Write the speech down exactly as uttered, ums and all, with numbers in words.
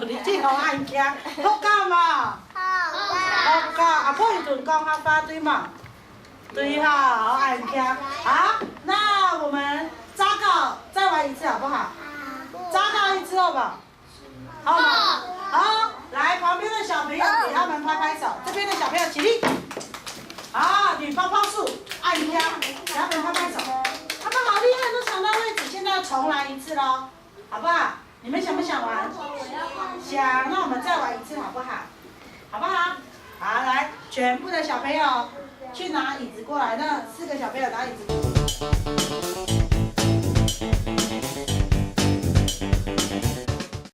你真好愛聽，好搞嘛？好搞。好搞，阿婆有同講客話對嗎？對哈，好愛聽。好，那我們扎高再玩一次好不好？扎高一次好不好？好嗎？好，來，旁邊的小朋友給他們拍拍手，這邊的小朋友起立。啊，舉泡泡樹，愛聽，給他們拍拍手。他們好厲害，都搶到位置，現在重來一次咯，好不好？你們想不想玩？想，那我們再玩一次好不好？好不好？好，來，全部的小朋友去拿椅子過來，那四個小朋友拿椅子。